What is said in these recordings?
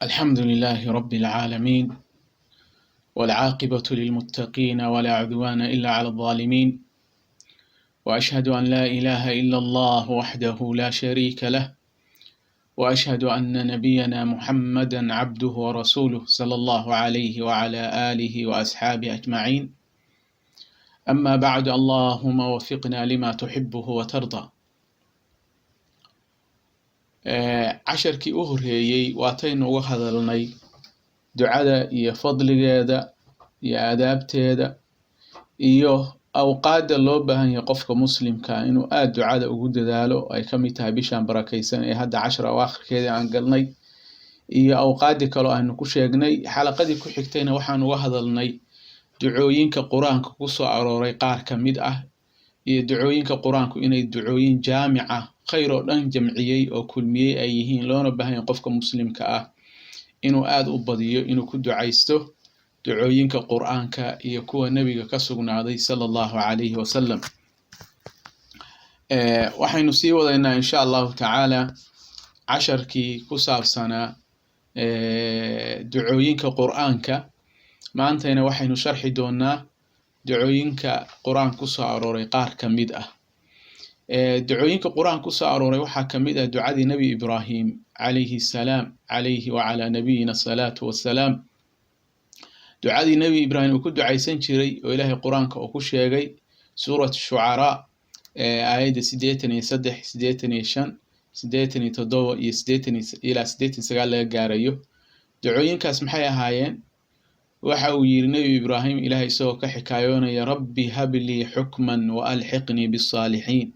الحمد لله رب العالمين، والعاقبة للمتقين، ولا عدوان إلا على الظالمين، وأشهد أن لا إله إلا الله وحده لا شريك له، وأشهد أن نبينا محمدا عبده ورسوله صلى الله عليه وعلى آله وأصحابه أجمعين. أما بعد، اللهم وفقنا لما تحبه وترضى. Casharkii u horreeyey waataynu uga hadalnay ducada iyo fadligeeda iyo aadaabteeda iyo awqaadda loo baahan yahay qofka muslimka inuu aada ducada ugu dadaalo, ay ka mid tahay bishan barakaysan ee hadda cashar awaakhirkeeda aan galnay iyo awqaaddii kaloo aynu ku sheegnay. Xalaqadii ku xigtayna waxaan uga hadalnay ducooyinka Qur-aanka ku soo arooray qaar ka mid ah, iyo ducooyinka Qur-aanku inay ducooyin jaamica, khayr oo dhan jamciyey oo kulmiyey ay yihiin, loona baahan yahay qofka muslimka ah inuu aada u badiyo inuu ku ducaysto ducooyinka Qur-aanka iyo kuwa nebiga ka sugnaaday sala Allahu calayhi wasalam. Waxaynu sii wadaynaa, insha Allahu tacaala, casharkii ku saabsanaa ducooyinka Qur-aanka. Maantayna waxaynu sharxi doonaa ducooyinka Qur-aanka kusoo arooray qaar ka mid ah. Ducooyinka Qur-aanka kusoo arooray waxaa ka mid ah ducadii Nebi Ibrahim calayhi salaam, calayhi wacalaa nabiyina asalaatu wassalaam. Ducadii Nebi Ibrahim uu ku ducaysan jiray oo Ilaahay Qur-aanka uu ku sheegay Suurat Shucaraa, aayadda 83, 85, 87 iyo 80 ilaa 89 laga gaarayo. Ducooyinkaas maxay ahaayeen? Waxa uu yiri Nebi Ibrahim, Ilahay isagoo ka xikaayoonaya: "Rabbi hab lii xukman wa alxiqnii bisaalixiin,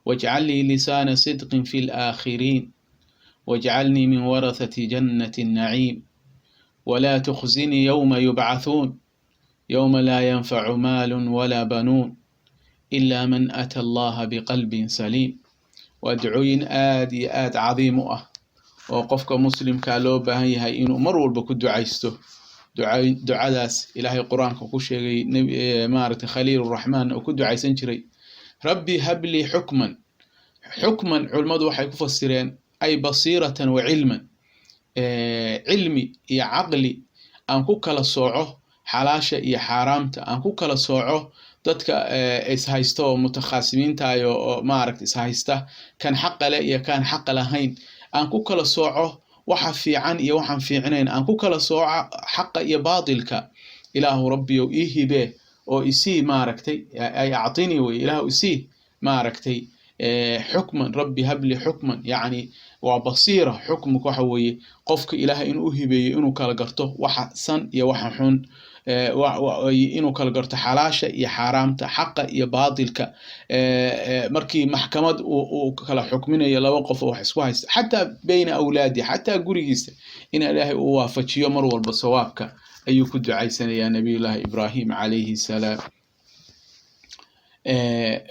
wajcal lii lisaana sidqin fi laakhiriin, wajcalnii min warathati jannati nnaciim, walaa tukhzinii yowma yubcathuun, yowma laa yanfacu maalun walaa banuun ila man ata Allaha biqalbin saliim." Waa ducooyin aad iyo aad cadiim u ah oo qofka muslimkaa loo baahan yahay inuu mar walba ku ducaysto. Ducadaas Ilaahay Qur-aanka ku sheegay, maaragtay, Khaliil Raxmaan oo ku ducaysan jiray: "Rabbi hablii xukman." Xukman culimmadu waxay ku fasireen ay basiiratan wa cilman, cilmi iyo caqli aan ku kala sooco xalaasha iyo xaaraamta, aan ku kala sooco dadka ishaysta oo mutakhaasimiintayo oo maaragta ishaysta, kan xaqa leh iyo kan xaqa lahayn, aan ku kala sooco waxa fiican iyo waxaan fiicnayn, aan ku kala sooco xaqa iyo baatilka. Ilaahu Rabbiyow ii hibee oo isii, maaragtay, ay actinii wey, Ilaahu isii, maaragtay, xukman. "Rabbi habli xukman" yacni waa basiira. Xukmku waxa weeye qofka Ilaahay inuu u hibeeyo inuu kala garto waxa san iyo waxa xun, inuu kala garto xalaasha iyo xaaraamta, xaqa iyo baatilka, markii maxkamad uu kala xukminayo laba qof oo wax isku haysta, xataa bayna awlaadi, xataa gurigiisa, in Ilaahay uu waafajiyo mar walba sawaabka ayuu ku ducaysanayaa Nabiyullahi Ibrahim calayhi salaam.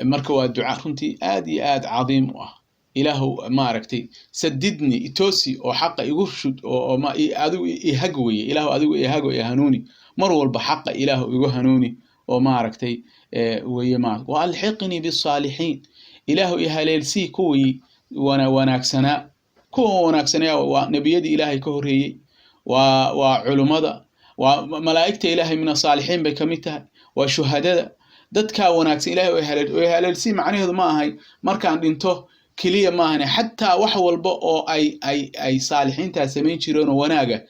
Marka waa duca runtii aad iyo aad cadiim u ah. Ilaahu, maaragtay, sadidni, itoosi oo xaqa igu shud oo adigu ihag weye. Ilaahu adigu ihago, i hanuuni mar walba xaqa, Ilaahu igu hanuuni oo, maaragtay, weye ma wa alxiqnii bisaalixiin. Ilaahu i haleelsii kuwii wanaagsanaa. Kuwa wanaagsanaa waa nebiyadii Ilaahay ka horreeyey, waa culummada, waa malaa'igta Ilaahay, min asaalixiin bay kamid tahay, waa shuhadada, dadkaa wanaagsan. Ilahay haleelsii macnaheedu ma ahay markaan dhinto keliya maahane, xataa wax walba oo ay saalixiintaa samayn jireen oo wanaaga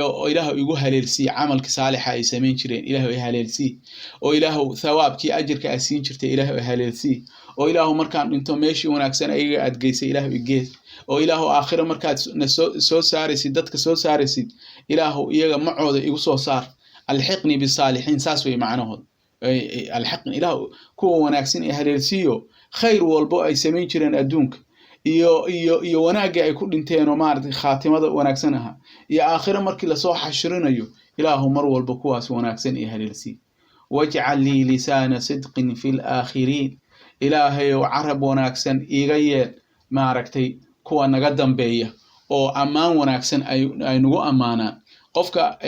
oo Ilaahu igu haleelsii, camalki saalixa ay samayn jireen Ilaahu i haleelsii, oo Ilaahu thawaabkii ajirka aad siin jirtay Ilaahu i haleelsii, oo Ilaahu markaan dhinto meeshii wanaagsan ayaga aad geysay Ilaahu igees, oo Ilaahu aakhiro markaad na soo saaraysid, dadka soo saaraysid, Ilaahu iyaga macooda igu soo saar. "Alxiqnii bisaalixiin" saas wey macnahood. Alxiqni, Ilaahu kuwa wanaagsan ee haleelsiiyo, khayr walbo ay samayn jireen adduunka iyo wanaaggii ay ku dhinteen oo, maaragtay, khaatimada wanaagsan ahaa, iyo aakhiro markii lasoo xashrinayo, Ilaahu mar walba kuwaas wanaagsan iyo haleelsii. "Wajcal lii lisaana sidqin fi laakhiriin." Ilaahayow carab wanaagsan iiga yeel, maaragtay, kuwa naga dambeeya oo ammaan wanaagsan ay nagu ammaanaan. Qofka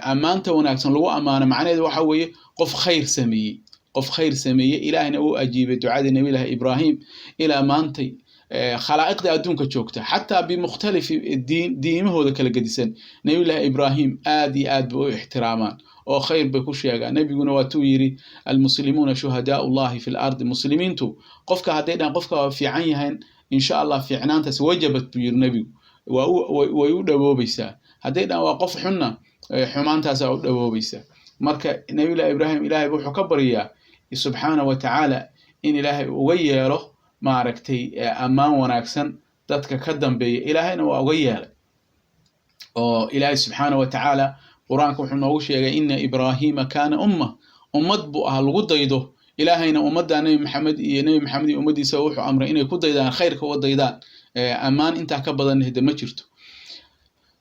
ammaanta wanaagsan lagu ammaano macnaheedu waxa weeye qof khayr sameeyey, qof khayr sameeyey. Ilaahna uu ajiibay ducadii Nabiyullaahi Ibraahim ilaa maantay. Khalaa'iqda adduunka joogta, xataa bimukhtalifi diin, diimahooda kala gedisan, Nabiyullahi Ibrahim aad iyo aad bay u ixtiraamaan oo khayr bay ku sheegaan. Nebiguna waatuu yiri: "Almuslimuuna shuhadaau llahi fi lardi." Muslimiintu qofka hadday dhahan qofka waa fiican yahayn, insha Allah fiicnaantaas wajabat, buu yiri nebigu, waa way u dhawoobaysaa. Hadday dhahan waa qof xunna, xumaantaasaa u dhawoobaysaa. Marka Nabiyullahi Ibrahim Ilaahay wuxuu ka baryaa subxaana wa tacaala in Ilaahay uga yeelo, maaragtay, ammaan wanaagsan dadka ka dambeeya. Ilaahayna waa uga yeelay, oo Ilaahay subxaana wa tacaala Qur-aanka wuxuu noogu sheegay: "Ina Ibrahima kaana umma." Ummad buu ahaa lagu daydo. Ilaahayna ummadda Nebi Maxamed iyo Nebi Maxamed iyo ummaddiisa wuxuu amray inay ku daydaan, khayrka uga daydaan. Ammaan intaa ka badan hede ma jirto.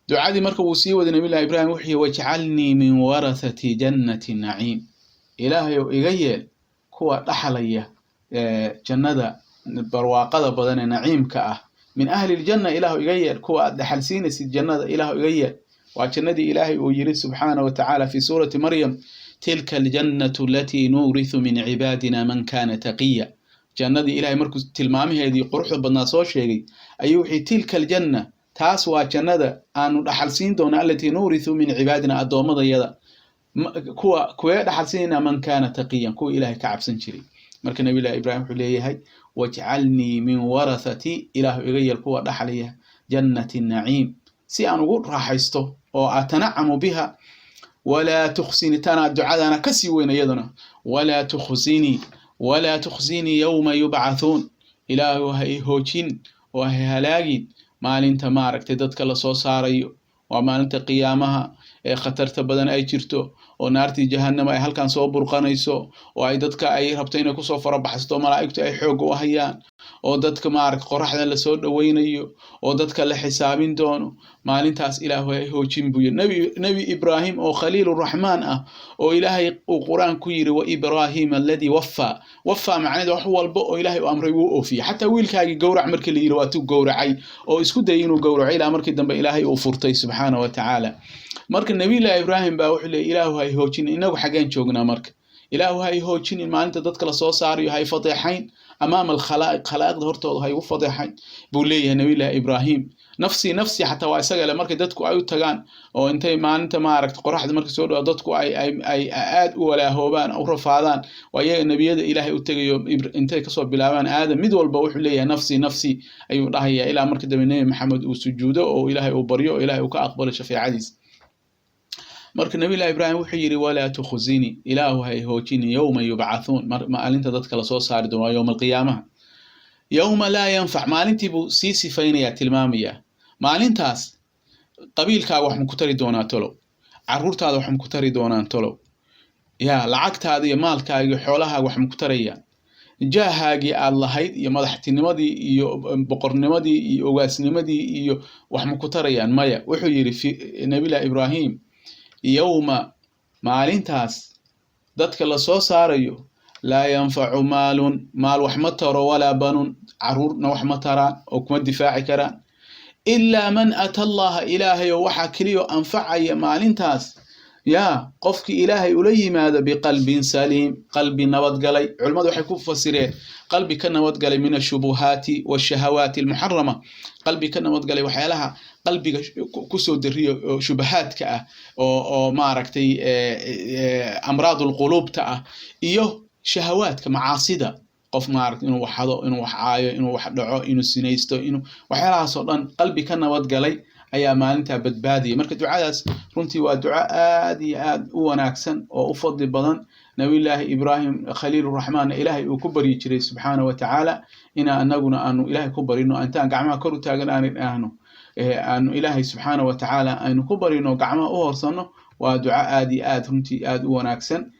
Ducadii marka wuu sii waday Nabiyullahi Ibrahim, wuxuu yihi: "Wajcalnii min warathati jannati naciim." Ilaahayow, iga yeel kuwa dhaxlaya jannada barwaaqada badan ee naciimka ah. Min ahli ljanna, Ilaahu iga yeel kuwa aad dhaxal siinaysid jannada. Ilaahu iga yeel. Waa jannadii Ilaahay uu yiri subxaana wa tacaala fi suurati Maryam: "Tilka aljannatu alatii nuurithu min cibaadina man kana taqiya." Jannadii Ilahay markuu tilmaamaheedii quruxda badnaa soo sheegay ayuu wuxuu: "Tilka aljanna," taas waa jannada aanu dhaxal siin doona, "alatii nuurithu min cibaadina," addoommadayada kuwa kuwee dhaxal siinayna, "man kana taqiyan," kuwa Ilahay ka cabsan jiray. Marka Nabiyullahi Ibrahim wuxuu leeyahay: "Wajcalnii min warathati," Ilaahu iga yeel kuwa dhaxlaya, "jannati naciim," si aan ugu raaxaysto oo atanacamu biha. "Walaa tukhsini," tanaa ducadana kasii weyn iyaduna. "Walaa tukhzinii, walaa tukhzinii yowma yubcathuun." Ilaahu ha i hoojin oo ha halaagin maalinta, maaragtay, dadka lasoo saarayo. Waa maalinta qiyaamaha ee khatarta badan ay jirto, oo naartii Jahanama ay halkan soo burqanayso, oo ay dadka ay rabto inay kusoo farabaxsato, malaa'igtu ay xoog u hayaan, oo dadka, maaragta, qoraxda lasoo dhoweynayo, oo dadka la xisaabin doono. Maalintaas Ilaahu hay hoojin, buu yiri Nebi Ibraahim, oo Khaliiluraxmaan ah, oo Ilaahay uu Qur-aan ku yiri: "Wa Ibraahima alladii waffaa." Waffaa macnaheed wax walba oo Ilaahay u amray wuu oofiyey. Xataa wiilkaagii gowrac markii la yiri, waatuu gowracay oo isku dayay inuu gowraco, ilaa markii dambe Ilaahay uu furtay subxaana wa tacaala. Marka Nabiyullahi Ibraahim baa wuxuu leeyay: "Ilaahu hay hoojinin." Inagu xaggeen joognaa? Marka Ilaahu hay hoojinin maalinta dadka lasoo saarayo, hay fadeexayn amaama alkhalaa'iq, khalaa'iqda hortooda hay ugu fadeexayn, buu leeyahay Nabiyullahi Ibraahim. "Nafsi nafsi" xataa waa isaga le. Markay dadku ay u tagaan oo intay maalinta, maaragta, qoraxda markay soo dhawo, dadku ay aad u walaahoobaan, u rafaadaan, waa iyaga nebiyada Ilaahay u tegayo. Intay kasoo bilaabaan Aadam, mid walba wuxuu leeyahay "nafsi nafsi" ayuu dhahayaa, ilaa marka dambe Nebi Maxamed uu sujuudo oo Ilaahay uu baryo oo Ilaahay uu ka aqbalo shafeecadiisa. Marka Nabiyullahi Ibraahim wuxuu yidhi: "Walaa tukhzini," Ilaahu hay hoojini, "yowma yubcathuun," maalinta dadka lasoo saari doono, waa yowma alqiyaamaha. "Yowma laa yanfac," maalintii buu sii sifaynayaa, tilmaamayaa. Maalintaas qabiilkaaga wax ma ku tari doonaa tolow? Caruurtaada wax ma ku tari doonaan tolow? Ya lacagtaada iyo maalkaaga iyo xoolahaaga wax ma ku tarayaan? Jaahaagii aad lahayd iyo madaxtinimadii iyo boqornimadii iyo ogaasnimadii iyo wax ma ku tarayaan? Maya. Wuxuu yidhi Nabiyullahi Ibraahim: yowma, maalintaas dadka lasoo saarayo, "laa yanfacu maalun," maal wax ma taro, "walaa banuun," caruurna wax ma taraan oo kuma difaaci karaan, "ilaa man ata Allaha." Ilaahay oo waxaa keliyo anfacaya maalintaas yaa qofkii Ilaahay ula yimaado "biqalbin saliim," qalbi nabadgalay. Culimmadu waxay ku fasireen qalbi ka nabadgalay min ashubuhaati washahawaati almuxarama, qalbi ka nabadgalay waxyaalaha qalbiga kusoo dariyo shubahaadka ah oo maaragtay amraad alquluubta ah iyo shahawaadka macaasida. Qof, maaragtay, inuu wax xado, inuu wax caayo, inuu wax dhaco, inuu sinaysto, inuu waxyaalahaas oo dhan, qalbi ka nabadgalay ayaa maalintaa badbaadaya. Marka ducadaas runtii waa duco aad iyo aad u wanaagsan oo u fadli badan. Nabiyullaahi Ibraahim Khaliiluraxmaanna Ilaahay uu ku baryi jiray subxaana wa tacaala. Inaa anaguna aanu Ilaahay ku barino, intaan gacmaha kor u taagan aanan ahno, aanu Ilaahay subxaana wa tacaala aynu ku barino, gacmaha u horsano, waa duco aad iyo aad runtii aad u wanaagsan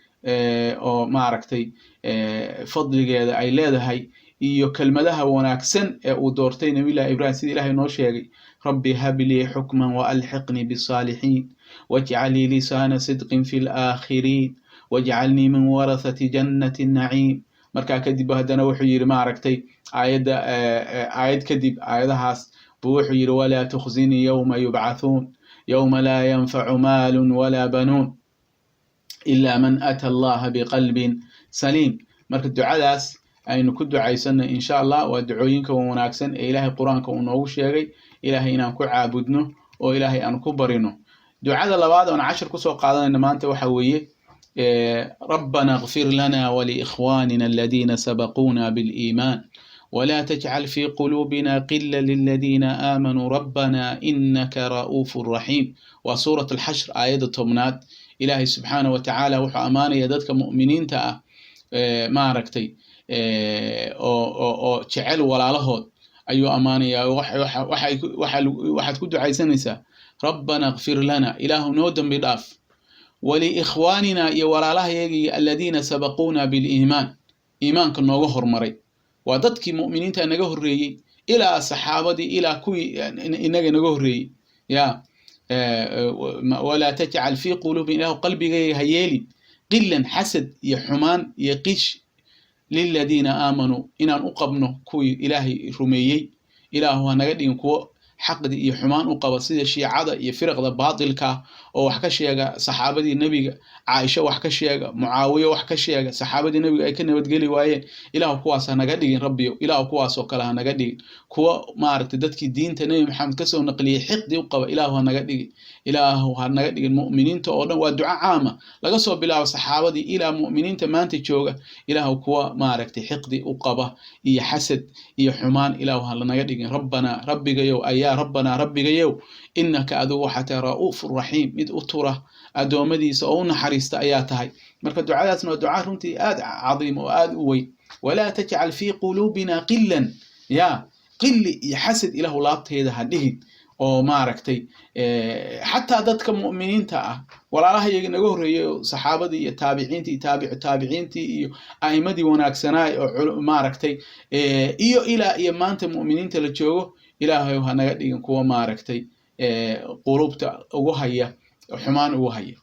oo, maaragtay, fadligeeda ay leedahay iyo kelmadaha wanaagsan ee uu doortay Nabiyullahi Ibrahim, sida Ilahay noo sheegay: "Rabbi hablii xukman waalxiqnii bisaalixiin wajcalii lisaana sidqin fi laakhiriin wajcalnii min warathati jannati naciim." Markaa kadib haddana wuxuu yidhi, maaragtay, aayadda aayad kadib aayadahaas buu wuxuu yidhi: "Walaa tukhzinii yowma yubcathuun yowma laa yanfacu maalun walaa banuun ilaa man ata Allaha biqalbin saliim." Marka ducadaas Aynu ku ducaysano insha Allah. Waa ducooyinka wanaagsan ee Ilaahay Qur-aanka uu noogu sheegay Ilaahay inaan ku caabudno oo Ilaahay aan ku barino. Ducada labaad oon cashir kusoo qaadanayna maanta waxa weeye: ربنا اغفر لنا ولإخواننا الذين سبقونا بالإيمان ولا تجعل في قلوبنا غلا للذين آمنوا ربنا إنك رؤوف رحيم. وسورة الحشر آية 10aad. Ilaahay subxaana wa tacaala wuxuu ammaanaya dadka mu'miniinta ah, maaragtay, oo jecel walaalahood ayuu ammaanayaa. Waxaad ku ducaysanaysaa: ربنا اغفر لنا, Ilaahu noo dembi dhaaf, ولإخواننا, iyo walaalahayagii, الذين سبقونا بالإيمان, iimaanka nooga hormaray. Waa dadkii mu'miniinta naga horreeyey, ilaa saxaabadii, ilaa kuwii inaga naga horreeyey. Ya ولا تجعل في قلوبنا, Ilaahu qalbigayga ha yeelin, غلا, xasad iyo xumaan iyo qish, للذين آمنوا, inaan u qabno kuwii Ilaahay rumeeyey. Ilaahu ha naga dhigin kuwo xaqdi iyo xumaan u qaba, sida Shiicada iyo firaqda baatilka oo wax ka sheega saxaabadii Nebiga, Caaisha wax ka sheega, Mucaawiye wax ka sheega, saxaabadii Nebiga ay ka nabadgeli waayeen. Ilaahu kuwaas ha naga dhigin, Rabbiyo. Ilaahu kuwaas oo kale ha naga dhigin. Kuwa, maaragtay, dadkii diinta Nebi Maxamed kasoo naqliyey xiqdi u qaba, Ilaahu ha naga dhigin. Ilaahu ha naga dhigin. Mu'miniinta oo dhan waa duco caama, laga soo bilaabo saxaabadii ilaa mu'miniinta maanta jooga. Ilaahu kuwa, maaragtay, xiqdi u qaba iyo xasad iyo xumaan, Ilaahu ha naga dhigin. ربنا, Rabbigayow ayaa, ربنا, Rabbigayow, إنك, adigu waxaa tahay, رؤوف رحيم, mid u tura addoommadiisa oo u naxariista ayaa tahay. Marka ducadaasna waa duca runtii aad cadiim oo aad u weyn. ولا تجعل في قلوبنا غلا, ya qili iyo xasad Ilaahu laabteeda ha dhigin, oo maaragtay, xataa dadka mu'miniinta ah, walaalaha iyaga naga horreeyay, saxaabadii iyo taabiciintii iyo taabicu taabiciintii iyo a'imadii wanaagsanaay oo, maaragtay, iyo ilaa iyo maanta mu'miniinta la joogo, Ilaahay ha naga dhigin kuwa, maaragtay, qulubta ugu haya xumaan ugu haya.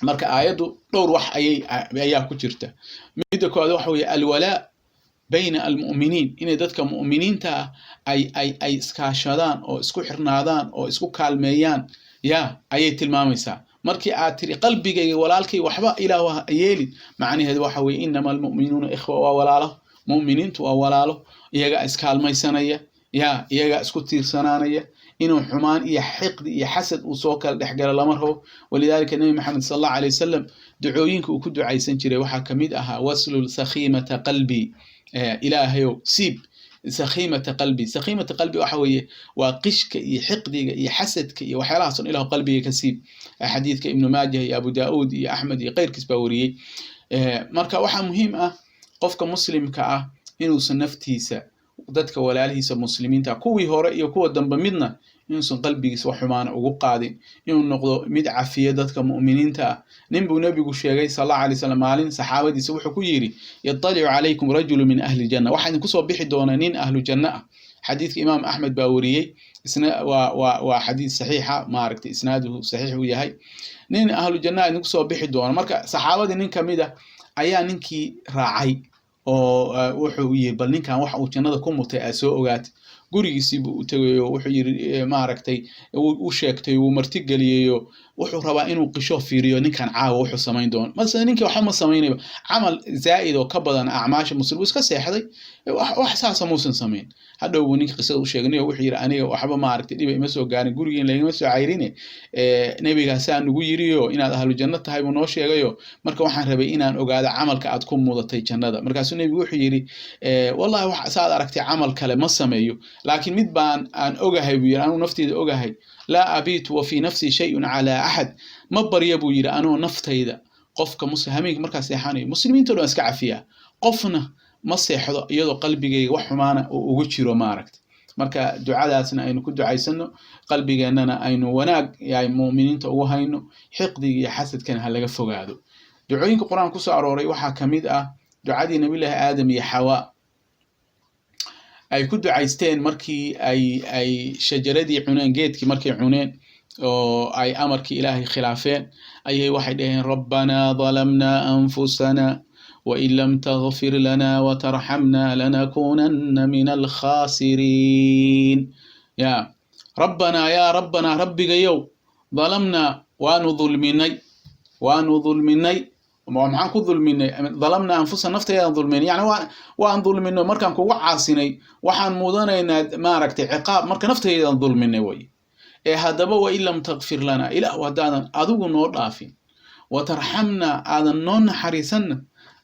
Marka aayaddu dhowr wax ayay ayaa ku jirta. Midda koowaad waxa weeye الولاء بين المؤمنين, inay dadka mu'miniinta ah ay iskaashadaan oo isku xirnaadaan oo isku kaalmeeyaan ya ayay tilmaamaysaa. Markii aad tiri "Qalbigayga walaalkay waxba Ilaah ha yeelin," macnaheedu waxa weeye إنما المؤمنون إخوة, waa walaalo. Mu'miniintu waa walaalo, iyagaa iskaalmaysanaya, ya iyagaa isku tiirsanaanaya. Inuu xumaan iyo xiqdi iyo xasad uu soo kala dhexgalo lama rabo. ولذلك Nebi Maxamed sal Allahu alayh wasalam ducooyinka uu ku ducaysan jiray waxaa kamid ahaa "واسلل سخيمة قلبي", Ilaahayow siib سخيمة قلبي. سخيمة قلبي waxa weeye waa qishka iyo xiqdiga iyo xasadka iyo waxyaalahaas on Ilahu qalbiga ka siib. Xadiidka Ibnu Maajah iyo Abu Daa'uud iyo Axmed iyo keyrkiis baa wariyey. Marka waxaa muhiim ah qofka muslimka ah inuusan naftiisa, dadka walaalihiisa muslimiinta, kuwii hore iyo kuwa dambe midna, inuusan qalbigiisa wax xumaana ugu qaadin, inuu noqdo mid cafiya dadka mu'miniinta ah. Nin buu Nebigu sheegay sal Allahu alay slam maalin saxaabadiisa, wuxuu ku yidhi: "يطلع عليكم رجل من أهل الجنة", waxaa idinku soo bixi doona nin ahlu janno ah. Xadiidka Imaam Axmed baa wariyey, isna waa xadiis saxiixa, maaragtay, isnaaduhu saxiix uu yahay. Nin ahlu janna idinku soo bixi doona. Marka saxaabadii nin kamid a ayaa ninkii raacay oo wuxuu yiri: "Bal ninkan waxa uu jannada ku mutay aa soo ogaatay." Gurigiisii buu u tegayo, wuxuu yiri, maaragtay, u sheegtay, wuu martigeliyeyo. Wuxuu rabaa inuu qisho fiiriyo ninkan caawa wuxuu samayn doono. Mase ninkii waxba ma samaynayba, camal zaa'id oo ka badan acmaasha muslim, uu iska seexday, wax saasa muusan samayn. Hadhow buu ninka qisada u sheegnay oo wuxuu yidhi: "Aniga waxba, maaragtay, dhiba ima soo gaarin, gurigiin lagama soo cayrine, Nebigaasaa nugu yiriyo inaad ahlu janno tahay buu noo sheegayo. Marka waxaan rabay inaan ogaado camalka aad ku mudatay jannada." Markaasuu Nebigu wuxuu yidhi: "Wallahi, wax saad aragtay camal kale ma sameeyo, laakiin mid baan aan ogahay," buu yidhi, "anuu nafteyda ogahay: لا أبيت وفي نفسي شيء على أحد." Ma barya, buu yidhi, anoo naftayda qofka muslim hameenka markaa seexanayo muslimiinta o dhan iska cafiyaa, qofna ma seexdo iyadoo qalbigayga wax xumaana uu ugu jiro, maaragta. Marka ducadaasna aynu ku ducaysano, qalbigeennana aynu wanaag ay mu'miniinta ugu hayno, xiqdiga iyo xasadkana ha laga fogaado. Ducooyinka Qur-aan kusoo arooray waxaa kamid ah ducadii Nabiyullaahi Aadam iyo Xawaa ay ku ducaysteen markii ay shajaradii cuneen, geedkii markay cuneen oo ay amarkii Ilaahay khilaafeen, ayay waxay dhaheen: "ربنا ظلمنا أنفسنا وإن لم تغفر لنا وترحمنا لنكونن من الخاسرين." Ya ربنا, يا ربنا, Rabbigayow, ظلمنا, waanu dulminay, waanu dulminay, Maxaan ku dulminay? Dalamna anfusana, naftayadaan dulminay, yani waan dulminay markaan kugu caasinay, waxaan mudanaynaa, maaragtay, ciqaab. Marka naftayadaan dulminay way. Ee haddaba wain lam takfir lana, Ilahu haddaadan adigu noo dhaafin, watarxamna, aadan noo naxariisanna,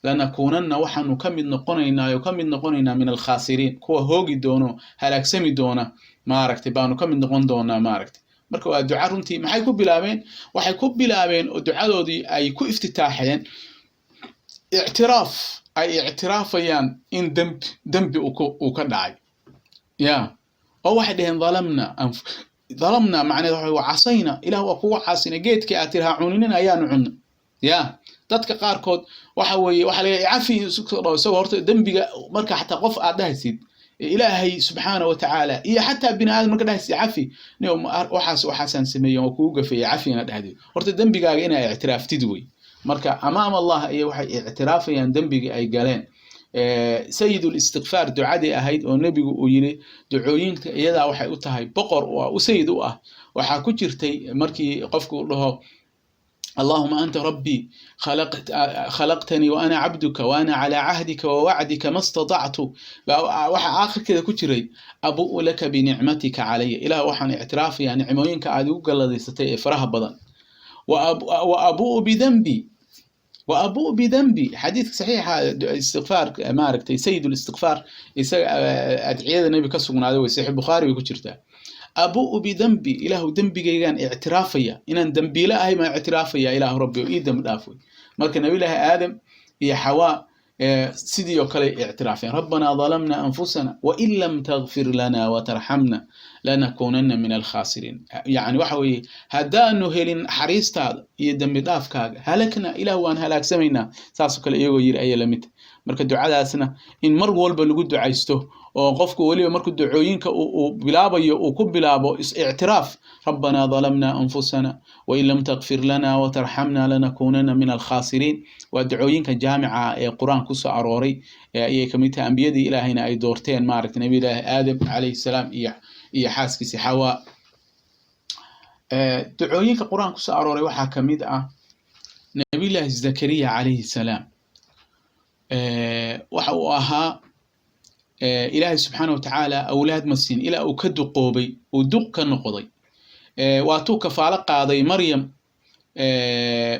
lanakuunanna, waxaanu ka mid noqonaynaa oo ka mid noqonaynaa, min alkhaasiriin, kuwa hoogi doono, halaagsami doona, maaragtay, baanu ka mid noqon doonaa, maaragtay. Marka waa duca runtii. Maxay ku bilaabeen? Waxay ku bilaabeen oo ducadoodii ay ku iftitaaxeen ictiraaf ay ictiraafayaan in dembi uu ka dhacay ya. Oo waxay dhaheen dalamna, dalamna macneed waxa waa casayna, Ilah waa kugu caasinay, geedkii aad tiri ha cuninin ayaanu cunna ya. Dadka qaarkood waxa weeye waxa laga cafi isagoo horta dembiga. Marka xataa qof aad dhahaysid Ilaahay subxaana wa tacaala iyo xataa bini aadam marka dhahaysid cafi, waxaas waxaasaan sameeyey, waa kugu gafeeyey, cafi inaad dhahdid, horta dembigaaga inaa ictiraaftid wey. Marka amaam Allah ayay waxay ictiraafayaan dembigii ay galeen. Sayid listikfaar ducadii ahayd oo nebigu uu yiri ducooyinka iyadaa waxay u tahay boqor oo u sayid u ah, waxaa ku jirtay markii qofku dhaho: اللهم أنت ربي، خلقتني وأنا عبدك وأنا على عهدك ووعدك ما استطعت. Waxa aakhirkeeda ku jiray: أبوء لك بنعمتك علي, Ilaah waxaan ictiraafayaa nicmooyinka aad igu galladaysatay ee faraha badan, وأبوء بذنبي وأبوء بذنبي. Xadiidka saxiixa, istikfaar, maaragtay, sayid listikfaar, isaga adciyada nebi ka sugnaaday way, Saxiix Bukhaari bay ku jirtaa. أبوء بذنبي, Ilaahu dembigaygaan ictiraafaya, inaan dembiile ahay baan ictiraafaya, Ilaahu Rabbi oo ii dembi dhaaf wey. Marka Nabiyullaahi Aadam iyo Xawaa sidii oo kale ictiraafeen: ربنا ظلمنا أنفسنا وإن لم تغفر لنا وترحمنا لنكونن من الخاسرين. Yani waxa weeye, haddaanu helin naxariistaada iyo dembi dhaafkaaga, halakna, Ilah waan halaagsamaynaa. Saasoo kale iyagoo yiri ayaa lamid. Marka ducadaasna in mar walba lagu ducaysto oo qofku weliba markuu ducooyinka uu bilaabayo uu ku bilaabo ictiraaf: ربنا ظلمنا أنفسنا وإن لم تغفر لنا وترحمنا لنكونن من الخاسرين. Waa ducooyinka jaamica ee Qur-aan kusoo arooray ayay kamid tahay, ambiyadii Ilaahayna ay doorteen, maaragtay, Nabiyullaahi Aadam calayhi salaam iyo xaaskiisi Xawaa. Ducooyinka Qur-aan kusoo arooray waxaa kamid ah Nabiyullaahi Zakariya calayhi salaam. Waxa uu ahaa, Ilaahay subxaana watacaala awlaad ma siin ilaa uu ka duqoobay, uu duq ka noqday. Waatuu kafaalo qaaday Maryam,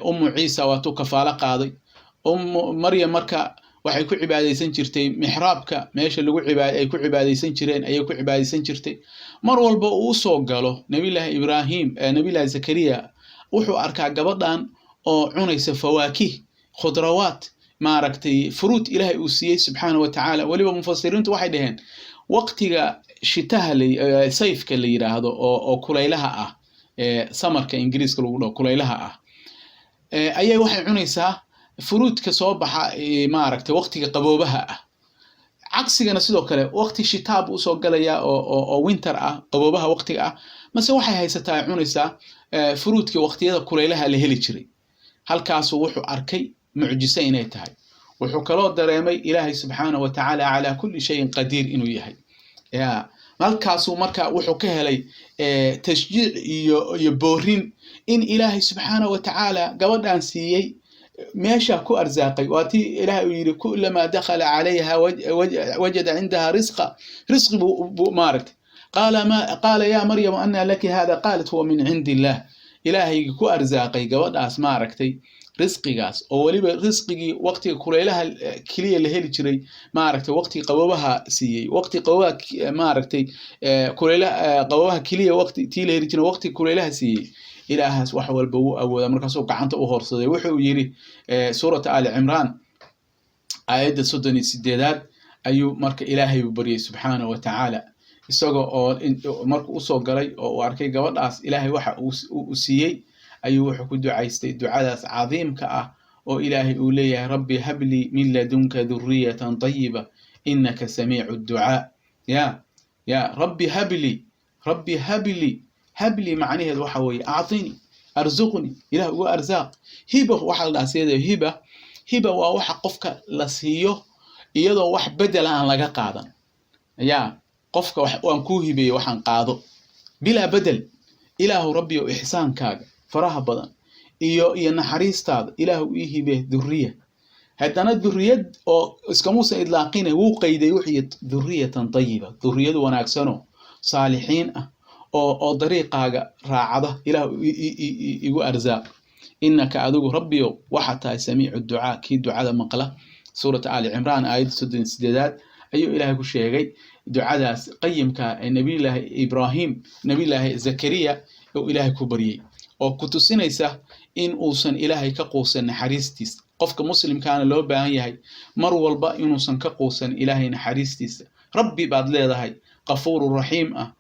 Ummu Ciisa, waatuu kafaalo qaaday Ummu Maryam. Marka waxay ku cibaadaysan jirtay mixraabka, meesha lagu ay ku cibaadaysan jireen ayay ku cibaadaysan jirtay. Mar walba uu usoo galo Nabiyullaahi Ibraahim, Nabiyullaahi Zakariya, wuxuu arkaa gabadhan oo cunaysa fawaakih, khudrawaat, maaragtay, fruit Ilaahay uu siiyey subxaana wa tacaala. Weliba mufasiriintu waxay dhaheen waqtiga shitaha, sayfka la yidhaahdo, oo kulaylaha ah, summerka Ingiriiska lagu dhaho, kulaylaha ah, ayay waxay cunaysaa fruitka soo baxa, maaragtay, waqtiga qaboobaha ah. Cagsigana sidoo kale waqti shitaa buu usoo galayaa oo winter ah, qaboobaha waqtiga ah, mase waxay haysataa, ay cunaysaa fruitka waqtiyada kulaylaha la heli jiray. Halkaasuu wuxuu arkay mucjiso inay tahay. Wuxuu kaloo dareemay Ilaahay subxaana wa tacaala calaa kulli shayin qadiir inuu yahay ya. Halkaasuu marka wuxuu ka helay tashjiic iyo boorin in Ilaahay subxaana wa tacaala gabadhan siiyey, meesha ku arsaaqay. Waa tii Ilahay uu yidhi: كلما دخل عليها وجد عندها رزقا, risqi buu, maaragtay. قال ما قال يا مريم أنى لك هذا؟ قالت هو من عند الله. Ilaahaygi ku arsaaqay gabadhaas, maaragtay, risqigaas, oo weliba risqigii waqtiga kulaylaha keliya la heli jiray, maaragtay, waqtiga qabobaha siiyey, waqti qabobaha, maaragtay, kulaylaha, qabobaha keliya waqti tii la heli jiray, waqtiga kulaylaha siiyey. Ilaahaas wax walba wuu awoodaa. Markaasuu gacanta u horsaday. Wuxuu yidhi, Suurata Ali Cimraan aayadda 38aad ayuu marka Ilaahay u baryay subxaana wa tacaala, isaga oo markuu usoo galay oo uu arkay gabadhaas Ilaahay waxa uu siiyey, ayuu wuxuu ku ducaystay ducadaas cadiimka ah oo Ilaahay uu leeyahay: رب هب لي من لدنك ذرية طيبة إنك سميع الدعاء. Ya رب هب لي, رب هب لي. هب لي macnaheed waxa weeye أعطني, ارزقني, Ilah ugu arsaaq. Hiba waxaa la dhahaa sideeda hiba. Hiba waa waxa qofka la siiyo iyadoo wax bedela aan laga qaadan. Ya qofka waan kuu hibeeyey, waxaan qaado bilaa bedel. Ilaahu Rabbi o ixsaankaaga faraha badan iyo naxariistaada Ilaahu ii hibe dhurriya. Haddana dhurriyad oo iskamuusan idlaaqine, wuu qayday, wuxuu yidhi dhurriyatan tayiba, dhurriyad wanaagsanoo saalixiin ah oo dariiqaaga raacda Ilaahu igu arsaaq. Innaka adigu Rabbiyow waxaa tahay samiicu ducaa, kii ducada maqla. Suurata Ali Cimraan aayadda 38aad ayuu Ilaahay ku sheegay ducadaas qayimka ee Nabiyullaahi Ibraahim, Nabiyullaahi Zakariya uu Ilaahay ku baryey, oo ku tusinaysa in uusan Ilaahay ka quusan naxariistiisa. Qofka muslimkaana loo baahan yahay mar walba inuusan ka quusan Ilaahay naxariistiisa. Rabbi baad leedahay qafuuru raxiim ah,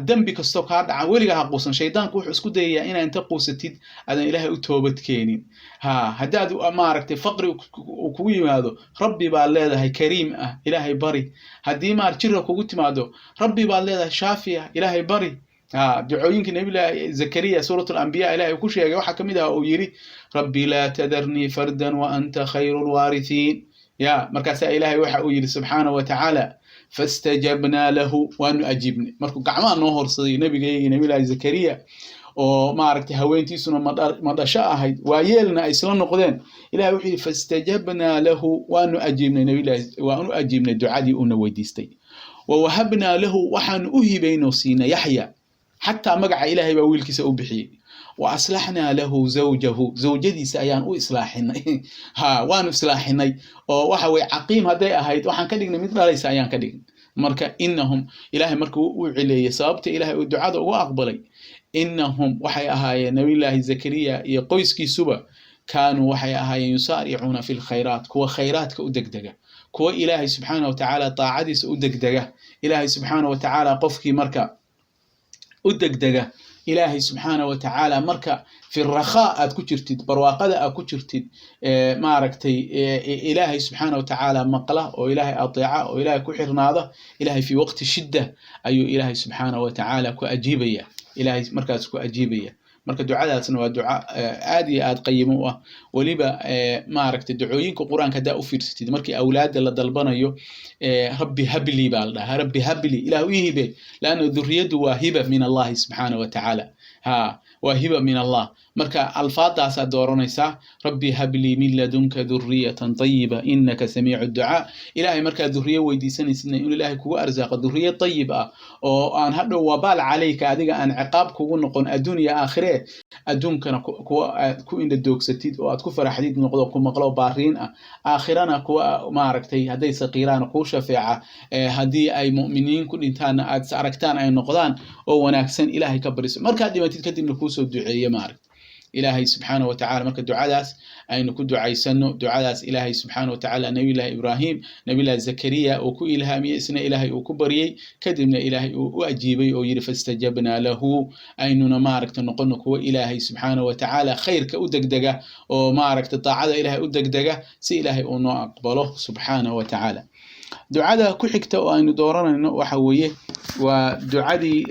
dembi kastoo kaa dhaca weligaa ha quusan. Shaydaanku wuxuu isku dayayaa inaa inta quusatid aadan Ilaahay u toobad keenin. Ha haddaad maaragtay faqri uu kugu yimaado, Rabbi baad leedahay kariim ah, Ilaahay bari. Haddii maar jira kugu timaado, Rabbi baad leedahay shaafi ah, Ilaahay bari. Ha ducooyinka Nabiyullaahi Zakariya suurat alambiya Ilaahay ku sheegay waxaa kamid ah uu yidhi: "Rabbi laa tadarnii fardan wa anta khayru lwaarithiin." Ya markaasaa Ilaahay waxa uu yidhi subxaana wa tacaala: "Fastajabnaa lahu," waanu ajiibnay. Markuu gacmaha noo horsaday nabigaygi Nabiyullaahi Zakariya oo maaragtay haweentiisuna madhasho ahayd, waayeelna ay isla noqdeen, Ilahay wuxuu yidhi: "Fastajabnaa lahu," waanu ajiibnay Nabiyullahi, waanu ajiibnay ducadii uuna weydiistay. "Wa wahabnaa lahu," waxaanu u hibaynoo siinay Yaxya, xataa magaca Ilaahay baa wiilkiisa u bixiyey. "Wa aslaxnaa lahu zawjahu," zawjadiisa ayaan u islaaxinay. Ha waanu islaaxinay oo waxa weye caqiim hadday ahayd waxaan ka dhignay mid dhalaysa ayaan ka dhignay. Marka innahum, Ilaahay markuu u cileeyey sababta Ilaahay uu ducada ugu aqbalay, innahum waxay ahaayeen Nabiyullaahi Zakariya iyo qoyskiisuba, kaanuu waxay ahaayeen yusaaricuuna fi lkhayraat, kuwa khayraadka u degdega, kuwa Ilaahay subxaana wa tacaala taacadiisa u degdega. Ilaahay subxaana wa tacaala qofkii marka u degdega Ilaahay subxaana wa tacaala, marka fi rakhaa aad ku jirtid, barwaaqada aad ku jirtid, maaragtay Ilaahay subxaana wa tacaala maqla oo Ilaahay ateeca oo Ilaahay ku xirnaada, Ilaahay fi waqti shidda ayuu Ilaahay subxaana wa tacaala ku ajiibaya, Ilaahay markaas ku ajiibaya. Marka ducadaasna waa duca aad iyo aad qayimo u ah. Weliba maaragtay ducooyinka Qur-aanka haddaa u fiirsatid, markii awlaadda la dalbanayo, "Rabbi habli" baa la dhahaa, "Rabbi habli," Ilaah ii hibe, laanna dhurriyaddu waa hiba min Allahi subxaana wa tacaala. Ha waa hiba min Allah. Marka alfaadaasaa dooranaysaa: "Rabbi hablii min ladunka dhurriyatan tayiba innaka samiicu ducaa." Ilaahay markaa dhurriyo weydiisanaysidna inuu Ilaahay kugu arsaaqo dhurriyo tayib ah oo aan hadhow wabaal calayka, adiga aan ciqaab kugu noqon adduun iyo aakhire, adduunkana kuwa aad ku indhadoogsatid oo aad ku faraxdid noqdo, ku maqlo baariin ah, aakhirana kuwa maaragtay hadday saqiiraan kuu shafeeca, haddii ay mu'miniin ku dhintaanna aad is aragtaan ay noqdaan oo wanaagsan Ilaahay ka bariso. Markaad dhimatid kadibna kuusoo duceeye maaragta Ilaahay subxaana wa tacala. Marka ducadaas aynu ku ducaysano, ducadaas Ilaahay subxaana wa tacaala Nabiyullahi Ibraahim, Nabiyullahi Zakariya uu ku ilhaamiyey, isna Ilaahay uu ku baryey, kadibna Ilaahay uu u ajiibay oo yidhi: "Fastajabnaa lahu." Aynuna maaragta noqono kuwa Ilaahay subxaana wa tacaala khayrka u degdega oo maaragta daacada Ilaahay u degdega si Ilaahay uu noo aqbalo subxaana wa tacaala. Ducada ku xigta oo aynu dooranayno waxa weeye waa ducadii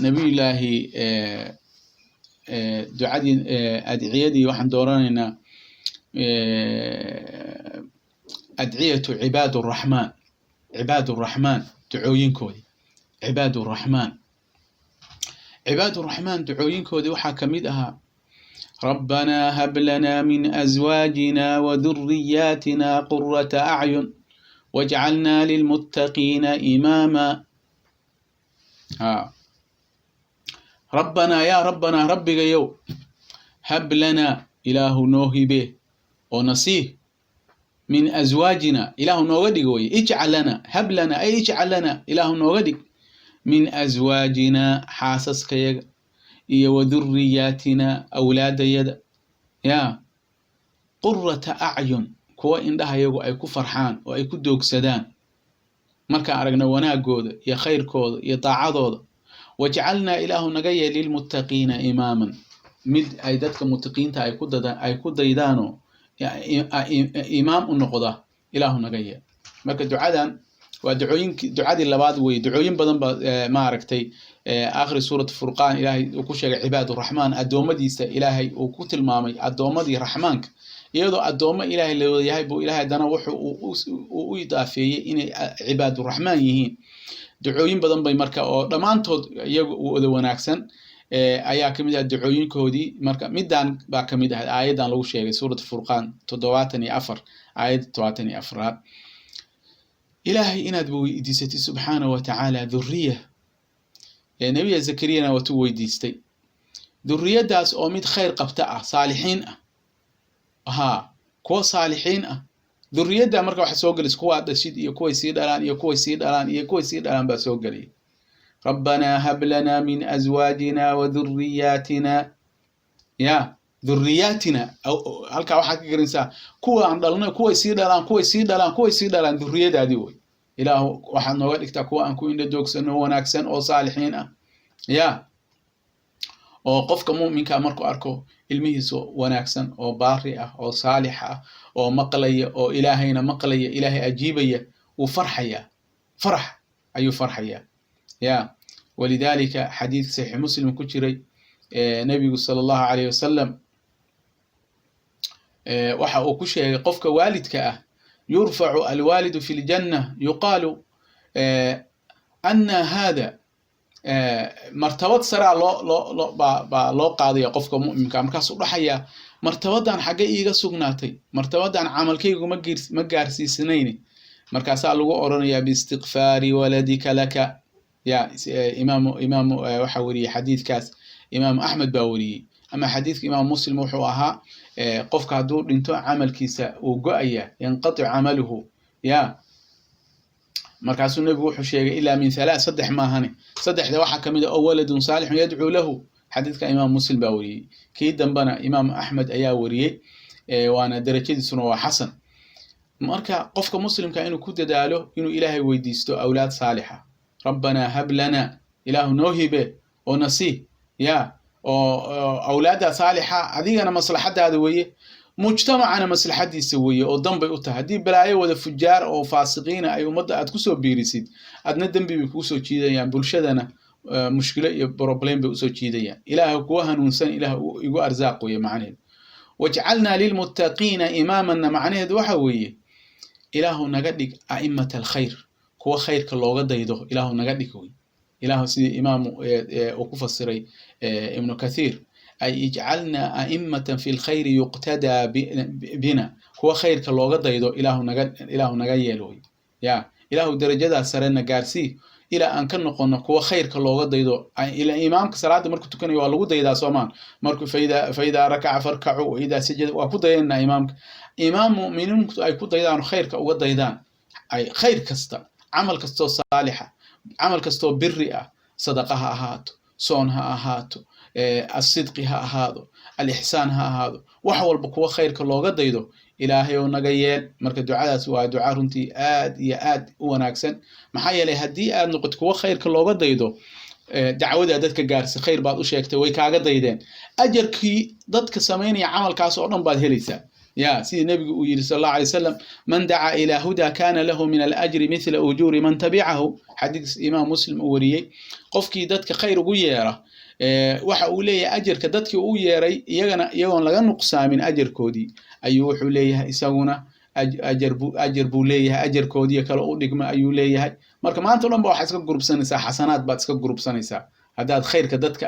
Nabiyullaahi ducadii adciyadii waxaan dooranaynaa adciyatu cibaad uraxmaan, cibaad uraxmaan ducooyinkoodii, cibaad uraxmaan, cibaad uraxmaan ducooyinkoodii waxaa kamid ahaa: "Rabbanaa hab lanaa min azwaajina wa dhurriyaatina qurrata acyun wajcalnaa lilmuttaqiina imaama." Ha "Rabbanaa," yaa "Rabbanaa," Rabbigayow, "hab lanaa," Ilaahu noo hibe oo nasiih, "min azwaajina," Ilaahu nooga dhig weye, "ijcal lana," "hab lana" ay "ijcal lana," Ilaahu nooga dhig, "min azwaajina," xaasaskayaga, iyo "wa dhurriyaatina," awlaadayada, ya "qurrata acyun," kuwa indhahayagu ay ku farxaan oo ay ku doogsadaan markaan aragna wanaagooda iyo khayrkooda iyo daacadooda, "wajcalnaa," Ilaahu naga yeel, "lilmuttaqiina imaaman," mid ay dadka muttaqiinta ay ku daydaanoo imaam u noqda Ilaahu naga yeel. Marka ducadan waa ducooyinki, ducadii labaad weye. Ducooyin badan ba maaragtay aakhiri suurat Furqaan Ilaahay uu ku sheegay cibaad uraxmaan, addoommadiisa Ilaahay uu ku tilmaamay addoommadii Raxmaanka, iyadoo addoommo Ilaahay la wada yahay buu Ilaahay haddana wuxuu uu u idaafeeyey inay cibaaduraxmaan yihiin. Ducooyin badan bay marka oo dhammaantood iyagu u wada wanaagsan. Ayaa kamid ah ducooyinkoodii. Marka middan baa kamid ahayd aayaddan lagu sheegay Suurat Furqaan 74, aayadda 74aad. Ilaahay inaad weydiisatid subxaana wa tacaala dhurriya. Nebiga Zakariyana watuu weydiistay dhurriyaddaas oo mid khayr qabta ah, saalixiin ah, haa, kuwa saalixiin ah. Dhurriyadda marka waxa soo gelaysa kuwaa dhashid iyo kuway sii dhalaan iyo kuway sii dhalaan iyo kuway sii dhalaan baa soo gelaya. Rabbanaa hab lanaa min azwaajina wa dhurriyaatina, ya dhurriyaatina. Halkaa waxaad ka garanaysaa kuwa aan dhalno, kuway sii dhalaan, kuway sii dhalaan, kuway sii dhalaan, dhurriyadaadii wey. Ilaahu, waxaad nooga dhigtaa kuwa aan ku indho joogsano, wanaagsan oo saalixiin ah. Ya oo qofka mu'minka markuu arko ilmihiisa wanaagsan oo baari ah oo saalix ah oo maqlaya oo Ilaahayna maqlaya, Ilaahay ajiibaya, wuu farxaya, farax ayuu farxaya. Ya walidaalika xadiid Saxiix Muslim ku jiray, Nebigu sala Allahu calayh wasalam waxa uu ku sheegay qofka waalidka ah: yurfacu alwaalidu fi ljanna, yuqaalu anna hada. Martabad saraa loo loo loo baa baa loo qaadaya qofka mu'minka. Markaasuu dhaxayaa: "Martabadan xagge iiga sugnaatay? Martabadan camalkaygu ma gaarsiisnayni." Markaasaa lagu oranayaa: "Biistikfaari waladika laka." Ya imaamu waxaa weriyey xadiidkaas, Imaam Axmed baa weriyey. Ama xadiidka Imaam Muslim wuxuu ahaa qofka hadduu dhinto camalkiisa uu go-aya, yanqatic camaluhu. Ya markaasuu Nebigu wuxuu sheegay ilaa min thalath, saddex maahane. Saddexda waxaa kamid ah oo waladun saalixun yadcuu lahu. Xadiidka Imaam Muslim baa weriyey, kii dambena Imaam Axmed ayaa weriyey, waana darajadiisuna waa xasan. Marka qofka muslimka inuu ku dadaalo inuu Ilaahay weydiisto awlaad saalixa. Rabbanaa hab lana, Ilaahu noo hibe oo nasii ya oo awlaadda saalixa. Adigana maslaxadaada weeye, mujtamacana maslaxadiisa weeye oo dan bay u tahay. Haddii balaayo wada fujaar oo faasiqiina ay ummadda aad kusoo biirisid, adna dembi bay kugu soo jiidayaan, bulshadana mushkilo iyo problem bay usoo jiidayaan. Ilaah kuwa hanuunsan Ilaah igu arsaaq weeye macnaheedu. Wajcalnaa lilmuttaqiina imaamanna macnaheedu waxa weeye: Ilaahu naga dhig a'imata alkhayr, kuwa khayrka looga daydo Ilaahu naga dhig wey. Ilaahu sidii imaamu uu ku fasiray Ibnu Kathiir: ay ijcalnaa a'imatan fi lkhayri yuqtadaa bina, kuwa khayrka looga daydo Ilaahu naga yeel wey. Ya Ilaahu, darajadaas sarena gaarsii ilaa aan ka noqono kuwa khayrka looga daydo. Ila imaamka salaada markuu tukanayo waa lagu daydaa, soomaan? Markuu faida rakaca farkacu, waidaa sajada, waa ku dayanaa imaamka. Imaam mu'miniintu ay ku daydaan, khayrka uga daydaan, ay khayr kasta, camal kastoo saalixa, camal kastoo biri ah, sadaqa ha ahaato, soon ha ahaato, asidqi ha ahaado, alixsaan ha ahaado, wax walba kuwa khayrka looga daydo Ilaahay oo naga yeel. Marka ducadaas waa duca runtii aad iyo aad u wanaagsan. Maxaa yeelay, haddii aad noqoto kuwa khayrka looga daydo, dacwadaa dadka gaarsi, khayr baad u sheegtay, way kaaga daydeen, ajarkii dadka samaynaya camalkaas oo dhan baad helaysaa. Ya sidii Nebigu uu yidhi sal Allahu alay wasalam: "Man dacaa ilaa hudaa kana lahu min alajri mithla ujuuri man tabicahu." Xadiis Imaam Muslim uu wariyey. Qofkii dadka khayr ugu yeera waxa uu leeyahay ajarka dadkii uu yeeray, iyagana iyagoon laga nuqsaamin ajarkoodii ayuu wuxuu leeyahay isaguna ajar buu leeyahay, ajarkoodii kale u dhigma ayuu leeyahay. Marka maanta o dhan ba waxaad iska gurubsanaysaa, xasanaad baad iska gurubsanaysaa haddaad khayrka dadka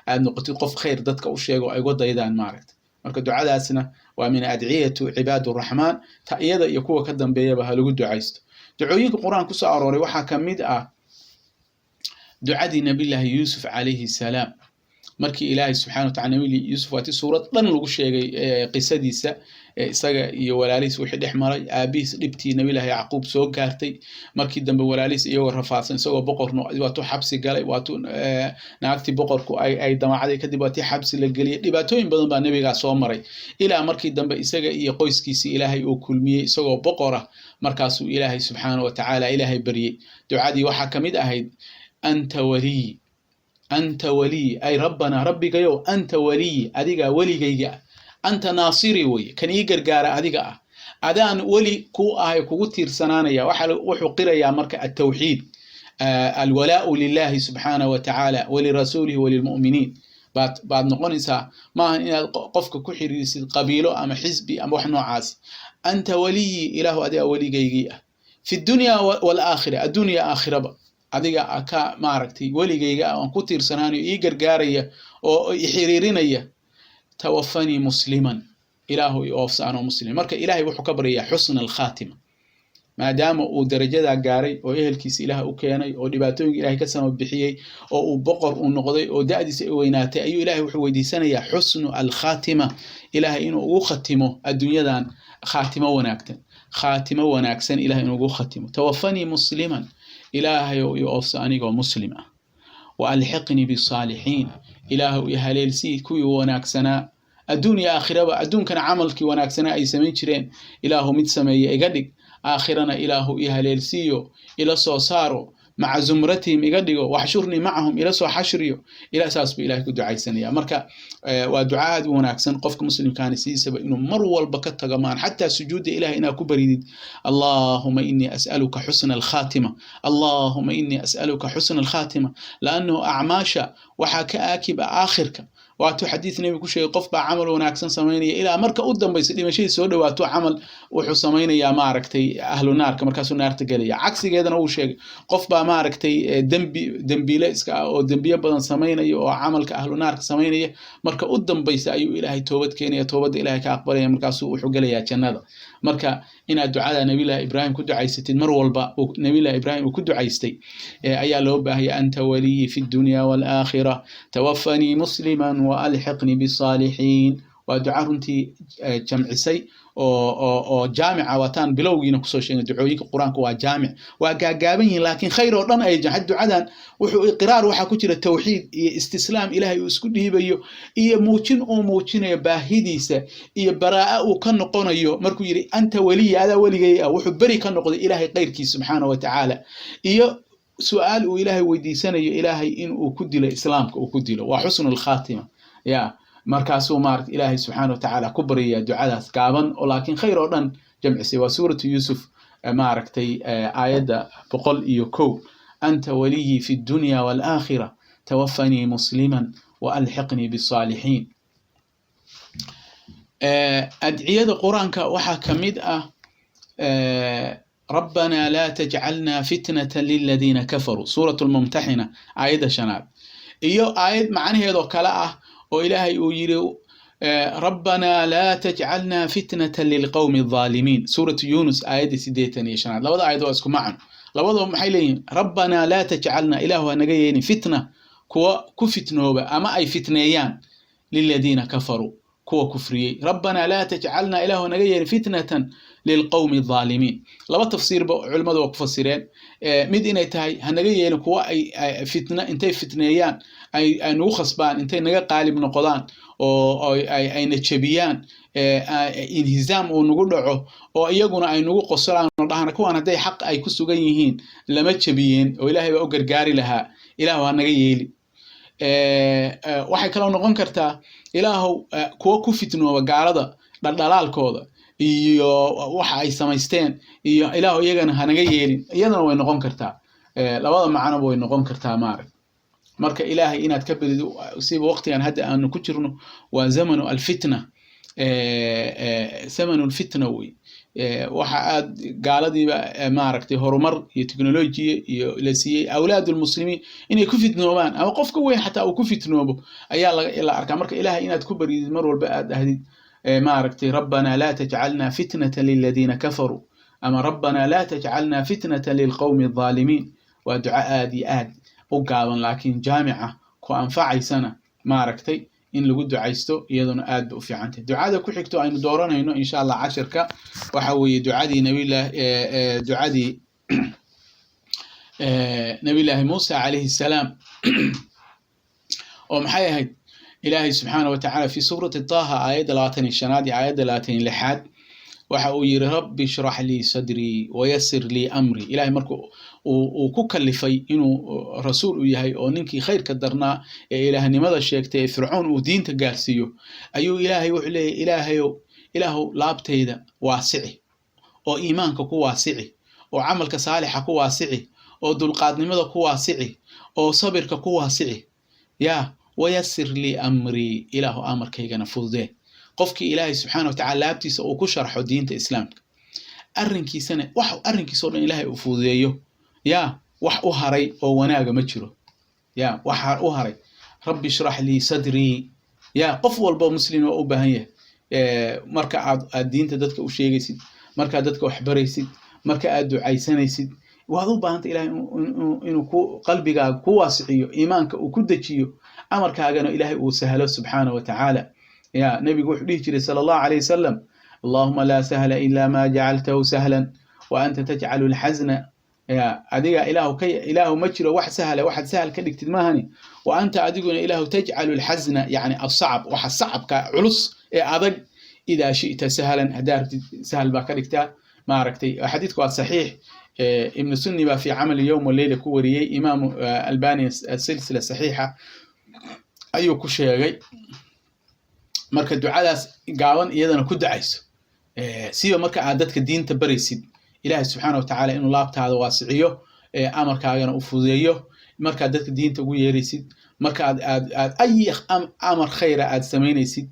aad noqotid qof khayr dadka u sheego ay uga daydaan, maaragta. Marka ducadaasna waa min adciyatu cibaad uraxmaan. Ta iyada iyo kuwa ka dambeeyaba ha lagu ducaysto. Ducooyinka Qur-aan kusoo arooray waxaa ka mid ah ducadii Nabillaahi Yuusuf calayhi salaam. Markii Ilaahay subxana wa tacala Nabi Yuusuf, waa ti suurad dhan lagu sheegay qisadiisa, isaga iyo walaalihiis wixii dhex maray, aabihiis dhibtii Nabillaahi Yacquub soo gaartay, markii dambe walaalihiis iyagoo rafaadsan, isagoo boqor waatuu xabsi galay, waatuu naagtii boqorku ay damacday, kadib waatii xabsi la geliyey. Dhibaatooyin badan baa nebigaa soo maray ilaa markii dambe isaga iyo qoyskiisii Ilaahay uu kulmiyey isagoo boqor ah. Markaasuu Ilaahay subxaana wa tacaala Ilaahay baryey. Ducadii waxaa ka mid ahayd: "Anta waliy, anta waliy", ay rabbanaa, rabbigayow, anta waliy, adigaa weligayga ah, anta naasiri weye, kan ii gargaara adiga ah, adaan weli ku ahay, kugu tiirsanaanaya. Waxa wuxuu qirayaa marka altawxiid, alwalaau lillahi subxaanahu wa tacaala walirasuulihi walilmu'miniin baad noqonaysaa. Maaha inaad qofka ku xiriirisid qabiilo ama xisbi ama wax noocaas. "Anta waliyi", Ilaahu adigaa weligaygii ah, fi dunya walaakhira, addunya aakhiraba. Adiga ka maaragtay weligayga aan ku tiirsanaanayo, ii gargaaraya oo i xiriirinaya. Tawafanii musliman, Ilaahu i oofsa anoo muslim. Marka Ilaahay wuxuu ka baryayaa xusna alkhaatima, maadaama uu darajadaa gaaray oo ehelkiisa Ilaah u keenay oo dhibaatooyinka Ilahay ka sama bixiyey oo uu boqor uu noqday oo da'diisa ay weynaatay, ayuu Ilahay wuxuu weydiisanayaa xusnu alkhaatima, Ilaahay inuu ugu khatimo adduunyadan khaatimo wanaagsan, khaatimo wanaagsan Ilahay inuu ugu khatimo. Tawafanii musliman, Ilaahay oo i oofsa anigoo muslim ah. Wa alxiqnii bisaalixiin, Ilaahu i haleelsii kuwii wanaagsanaa adduun iyo aakhiraba. Adduunkana camalkii wanaagsanaa ay samayn jireen Ilaahu mid sameeya iga dhig, aakhirana Ilaahu i haleelsiiyo, ila soo saaro, maca zumratihim iga dhigo, waxshurnii macahum, ila soo xashriyo ila. Saas buu Ilahay ku ducaysanaya. Marka waa duca aad u wanaagsan qofka muslimkaani sidiisaba inuu mar walba ka tago maan, xataa sujuudda Ilahay inaad ku baridid: "Allahuma inii as'aluka xusna alkhaatima, Allahuma inii as'aluka xusna alkhaatima." Laannahu acmaasha waxaa ka aakib ah aakhirka. Waatuu xadiis Nebigu ku sheegay, qof baa camal wanaagsan samaynaya ilaa marka u dambaysa dhimashadii soo dhawaato, camal wuxuu samaynayaa maaragtay ahlu naarka, markaasuu naarta gelaya. Cagsigeedana wuu sheegay, qof baa maaragtay dembi dembiile iska ah oo dembiye badan samaynaya oo camalka ahlu naarka samaynaya, marka u dambaysa ayuu Ilaahay toobad keenaya, toobadda Ilaahay ka aqbalaya, markaasuu wuxuu gelayaa jannada. Marka inaad ducada Nabillahi Ibraahim ku ducaysatid mar walba, Nabillahi Ibraahim uu ku ducaystay, ayaa loo baahaya. "Anta waliyi fi dunya waalaakhira, tawafanii musliman wa alxiqnii bisaalixiin." Waa duca runtii jamcisay oo jaamica. Waataan bilowgiina kusoo sheegnay, ducooyinka Qur-aanka waa jaamic, waa gaagaaban yihiin, laakiin khayr oo dhan ay ducadan wuxuu iqraar, waxaa ku jira tawxiid iyo istislaam Ilaahay uu isku dhiibayo, iyo muujin uu muujinayo baahidiisa, iyo baraa'a uu ka noqonayo. Markuu yidhi "anta weliya", adaa weligay ah, wuxuu beri ka noqday Ilaahay kayrkiisa subxaana wa tacaala, iyo su-aal uu Ilaahay weydiisanayo, Ilaahay inuu ku dilo islaamka, uu ku dilo, waa xusnu lkhaatima ya. Markaasuu maarata Ilaahay subxaana wa tacaala ku baryaya ducadaas gaaban oo laakiin khayr oo dhan jamcisay. Waa Suuratu Yuusuf, maaragtay, aayadda 101: "Anta waliyii fi dunya waalaakhira, tawafanii musliman wa alxiqnii bisaalixiin." Adciyada Qur-aanka waxaa ka mid ah "Rabbana laa tajcalna fitnata liladiina kafaruu", Suurat lmumtaxina aayadda shanaad, iyo aayad macnaheedoo kale ah oo Ilaahay uu yiri "Rabbana laa tajcalna fitnata lilqowmi alظaalimiin", Suuratu Yunus aayadda 85aad. Labada aayad waa isku macno. Labadaba maxay leeyihin? "Rabbana laa tajcalna", Ilaahu ha naga yeelin, "fitna", kuwa ku fitnooba ama ay fitneeyaan, "liladiina kafaruu", kuwa kufriyey. "Rabbana laa tajcalna", Ilaahu naga yeelin, "fitnatan lilqowmi alظaalimiin". Laba tafsiirba culimmadu waa ku fasireen. Mid inay tahay hanaga yeelin kuwa ay fitna intay fitneeyaan ay nagu khasbaan, intay naga qaalib noqdaan oo ayna jebiyaan, inhizaam uu nagu dhaco, oo iyaguna ay nagu qoslaan oo dhahaan kuwan hadday xaq ay ku sugan yihiin lama jebiyeen oo Ilaahay baa u gargaari lahaa. Ilaahu ha naga yeeli. Waxay kaloo noqon kartaa Ilaahow kuwa ku fitnooba gaalada dhaldhalaalkooda iyo waxa ay samaysteen iyo Ilaahu iyagana hanaga yeelin. Iyadana way noqon kartaa, labada macnoba way noqon kartaa maarag. Marka Ilaahay inaad ka berido, siba waqtigan hadda aanu ku jirno, waa zamanu alfitna, zamanu lfitna wey. Waxa aad gaaladiiba maaragtay horumar iyo technolojiya iyo la siiyey awlaad lmuslimiin inay ku fitnoobaan, ama qofka weyn xataa uu ku fitnoobo ayaa la arkaa. Marka Ilaahay inaad ku baridid mar walba, aad dhahdid maaragtay "Rabbana laa tajcalna fitnata liladiina kafaruu" ama "Rabbana laa tajcalna fitnata lilqowmi alظaalimiin". Waa duco aad iyo aad u gaaban laakiin jaamica ku anfacaysana, maaragtay, in lagu ducaysto iyaduna aad ba u fiican tahay. Ducada ku xigto aynu dooranayno insha Allah cashirka waxa weeye ducadii nabilah ducadii Nabillaahi Muusa calayhi salaam, oo maxay ahayd? Ilaahay subxaana wa tacaala fi Suurati Taha aayadda 25aad iyo aayadda 26aad waxa uu yiri: "Rabbi ishrax lii sadrii wayasir lii amrii." Ilahay marka uu ku kalifay inuu rasuul u yahay oo ninkii khayrka darnaa ee ilaahnimada sheegtay ee Fircoon uu diinta gaarsiiyo, ayuu Ilaahay wuxuu leeyahy: "Ilaahayow, Ilaahow laabtayda waasici, oo iimaanka ku waasici, oo camalka saalixa ku waasici, oo dulqaadnimada ku waasici, oo sabirka ku waasici, yaa wayasir lii amrii", Ilaahu amarkaygana fududee. Qofkii Ilaahay subxaana wa tacala laabtiisa uu ku sharxo diinta islaamka, arrinkiisana wax arrinkiisa o dhan Ilaahay uu fududeeyo, yaa Wax u haray oo wanaaga ma jiro. Ya, waxa u haray "Rabbi ishrax lii sadrii". Ya, qof walba muslim waa u baahan yahay. Marka aad diinta dadka u sheegaysid, markaad dadka wax baraysid, marka aad ducaysanaysid, waad u baahanta Ilahay inuu ku qalbigaaga ku waasiciyo, iimaanka uu ku dejiyo, amarkaagana Ilahay uu sahlo, subxaana wa tacaala. Ya, nebigu wuxuu dhihi jiray, sala Allahu alayh wasalam: "Allahuma laa sahla ila ma jacaltahu sahlan wa anta tajcalu alxazna". Ya, adiga Ilaahu ka Ilaahu ma jiro wax sahla waxaad sahal ka dhigtid maahani. Wa anta, adiguna Ilaahu, tajcalu alxazna, yani asacab, waxa sacabka culus ee adag, idaa shi'ta sahlan, haddaa rabtid sahal baa ka dhigtaa. Maaragtay, xadiidku waa saxiix. Ibnu Sunni baa fi Camali Yowm Waleyla ku wariyey. Imaamu Albani Silsila Saxiixa ayuu ku sheegay. Marka ducadaas gaaban iyadana ku ducayso, siba marka aad dadka diinta baraysid, Ilaahay subxaana wa tacaala inuu laabtaada waasiciyo, amarkaagana u fududeeyo. Markaad dadka diinta ugu yeeraysid, marka aad ay amar khayra aad samaynaysid,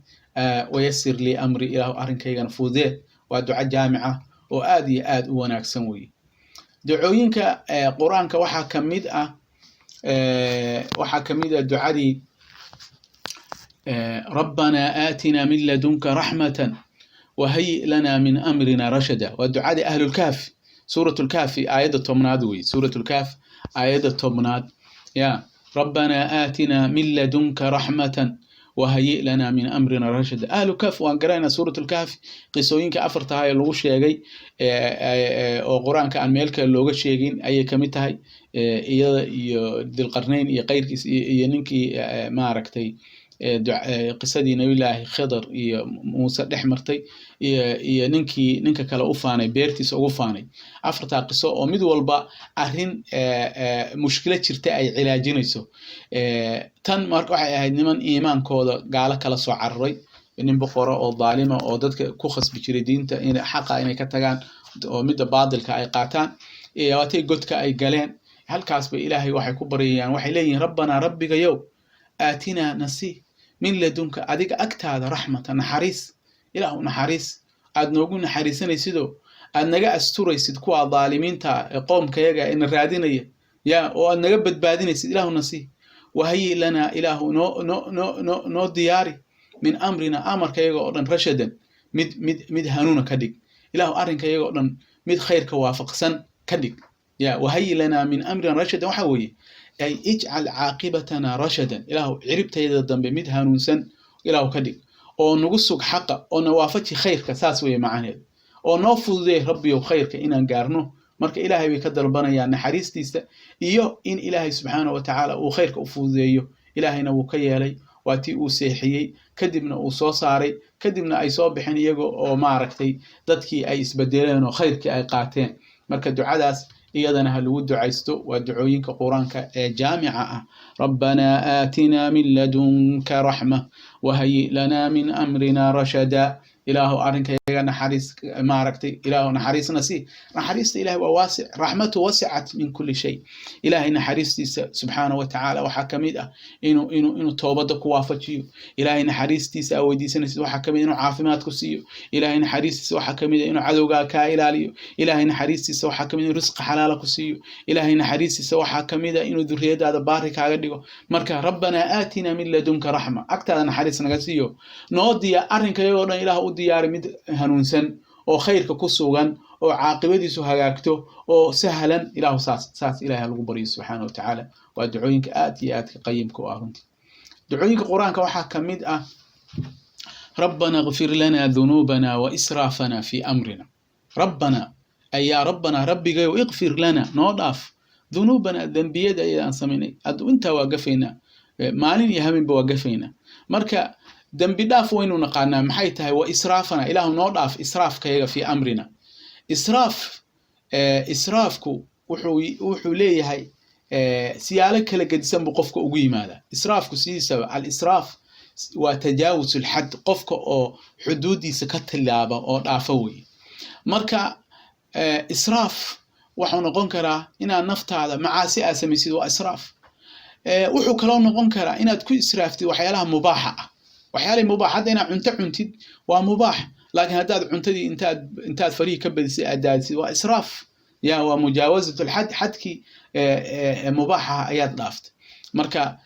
"Wayasir lii amri", Ilaahu arrinkaygana fududee, waa duco jaamica oo aad iyo aad u wanaagsan weye. Ducooyinka Qur-aanka waxaa kamid ah ducadii "Rabbanaa aatina min ladunka raxmatan wahayi lana min amrina rashada". Waa ducadii Ahlulkahf, Suurat Lkahfi aayadda 10aad wey, Suurat Lkahf aayadda 10aad. Ya, "Rabbanaa aatina min ladunka raxmatan wahayi lana min amrina rashada". Ahlu Kahf waan garanayna. Suurat Lkahf qisooyinka afartaha ee lagu sheegay oo Qur-aanka aan meel kale looga sheegin ayay kamid tahay, iyada iyo Dilqarnayn iyo keyrkiis iyo ninkii, maaragtay, qisadii Nabillaahi Khidr iyo Muuse dhex martay iyo ninkii ninka kale u faanay, beertiisa ugu faanay. Afartaa qiso oo mid walba arrin mushkilo jirta ay cilaajinayso. Tan marka waxay ahayd niman iimaankooda gaalo kala soo cararay, nin boqora oo dhaalima oo dadka ku khasbi jiray diinta in xaqa inay ka tagaan oo midda baadilka ay qaataan. Waatay godka ay galeen, halkaas bay Ilaahay waxay ku baryayaan, waxay leeyihiin: "Rabbanaa, rabbigayow, aatinaa, nasi, min ladunka, adiga agtaada, raxmata, naxariis. Ilaahu naxariis aad noogu naxariisanaysidoo aad naga asturaysid kuwa dhaalimiinta ee qoomkayaga ina raadinaya, ya, oo aad naga badbaadinaysid, Ilaahu nasi. Wahayi lanaa, Ilaahu noo diyaari, min amrina, amarkayaga oo dhan, rashadan, mid hanuuna ka dhig. Ilaahu arrinkayaga oo dhan mid khayrka waafaqsan ka dhig." Ya, "Wahayi lanaa min amrina rashadan" waxa weeye ay "ijcal caaqibatana rashadan". Ilaahu ciribtayda dambe mid hanuunsan Ilaahu ka dhig, oo nagu sug xaqa, oo na waafaji khayrka. Saas weeye macaneedu, oo noo fududee, Rabbiyow, khayrka inaan gaarno. Marka Ilaahay bay ka dalbanayaan naxariistiisa iyo in Ilaahay subxaana wa tacaala uu khayrka u fududeeyo. Ilaahayna wuu ka yeelay. Waa tii uu seexiyey, kadibna uu soo saaray, kadibna ay soo baxeen iyaga oo, maaragtay, dadkii ay isbedeleen oo khayrkii ay qaateen. Marka ducadaas iyadana ha lagu ducaysto. Waa ducooyinka Qur-aanka ee jaamica ah: "Rabbanaa aatinaa min ladunka raxma wahayi lanaa min amrina rashada". Ilaahu arrinkayaga naxariis, maaragtay, Ilaahu naxariisna sii. Naxariista Ilahay waa waasic. Raxmatu wasicat min kulli shay. Ilahay naxariistiisa subxaana wa tacaala waxaa kamid ah inuu toobadda ku waafajiyo. Ilahay naxariistiisa aa weydiisanaysid waxaa kamid inuu caafimaad ku siiyo. Ilahay naxariistiisa waxaa kamid ah inuu cadowgaa kaa ilaaliyo. Ilahay naxariistiisa waxaa kamid inuu risqi xalaala ku siiyo. Ilahay naxariistiisa waxaa kamid ah inuu duriyadaada baari kaaga dhigo. Marka "Rabbanaa aatina min ladunka raxma", agtaada naxariis naga siiyo, noo diya arrinkayagoo dhan, Ilaah u diyaari mid hanuunsan oo khayrka ku sugan oo caaqibadiisu hagaagto oo sahlan. Ilaahu saas Ilahay lagu baryo subxaana wa tacaala. Waa ducooyinka aad iyo aadka qayimka u ah runtii. Ducooyinka Qur-aanka waxaa kamid ah "Rabbana ikfir lana dunuubana wa israafana fi amrina". "Rabbana", ay yaa rabbana, rabbigayow, "ikfir lana", noo dhaaf, "dunuubana", dembiyada ayada aan samaynay. Intaa waa gafaynaa, maalin iyo habeenba waa gafaynaa. Marka dembi dhaaf waynu naqaanaa maxay tahay. "Wa israafana", Ilaahu noo dhaaf israafkayaga, "fi amrina". Israaf, israafku wuxuu leeyahay siyaalo kala gedisan buu qofka ugu yimaadaa. Israafku sidiisaba, al israaf waa tajaawus alxad, qofka oo xuduuddiisa ka tilaaba oo dhaafa weye. Marka israaf wuxuu noqon karaa inaad naftaada macaasi aad samaysid, waa israaf. Wuxuu kaloo noqon karaa inaad ku israaftid waxyaalaha mubaaxa ah, waxyaalahi mubaax. Hadda inaad cunto cuntid waa mubaax, laakiin haddaad cuntadii intaad farihii ka badisay aad daadisid, waa israaf. Ya waa mujaawazatu lxad, xadkii mubaaxaha ayaad dhaaftay. Marka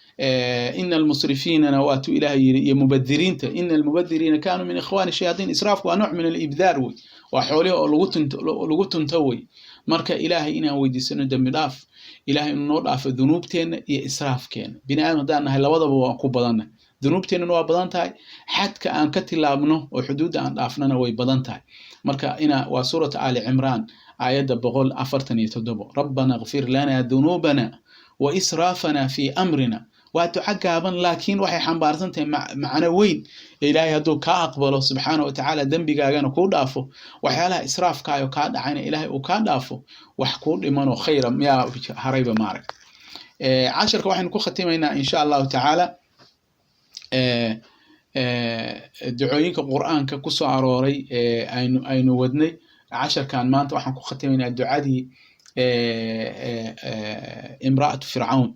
ina almusrifiinana waatuu Ilaahay yiri, iyo mubadiriinta, ina almubadiriina kaanuu min ikhwaani shayatiin. Israafku waa nooc min alibdaar wey, waa xoolihi oo lagu tunto wey. Marka Ilaahay inaan weydiisano dembi dhaaf, Ilahay inuu noo dhaafo dunuubteenna iyo israafkeena. Bini aadam haddaan nahay, labadaba waan ku badannahay. Dunuubteennana waa badan tahay, xadka aan ka tilaabno oo xuduudda aan dhaafnana way badan tahay. Marka ina waa Suurata Ali Cimraan, aayadda 147, rabbana kfir lana dunuubana wa israafana fi amrina. Waa duco gaaban, laakiin waxay xambaarsan tahay macno weyn. Ilaahay hadduu kaa aqbalo subxaana wa tacaala, dembigaagana kuu dhaafo, waxyaalaha israafkaayo kaa dhacayna Ilaahay uu kaa dhaafo, wax kuu dhimanoo khayra miyaa harayba? Maaragta, casharka waxaynu ku khatimaynaa, insha Allahu tacaala, ducooyinka Qur'aanka kusoo arooray aynu wadnay. Casharkan maanta waxaan ku khatimaynaa ducadii imra'atu Fircawn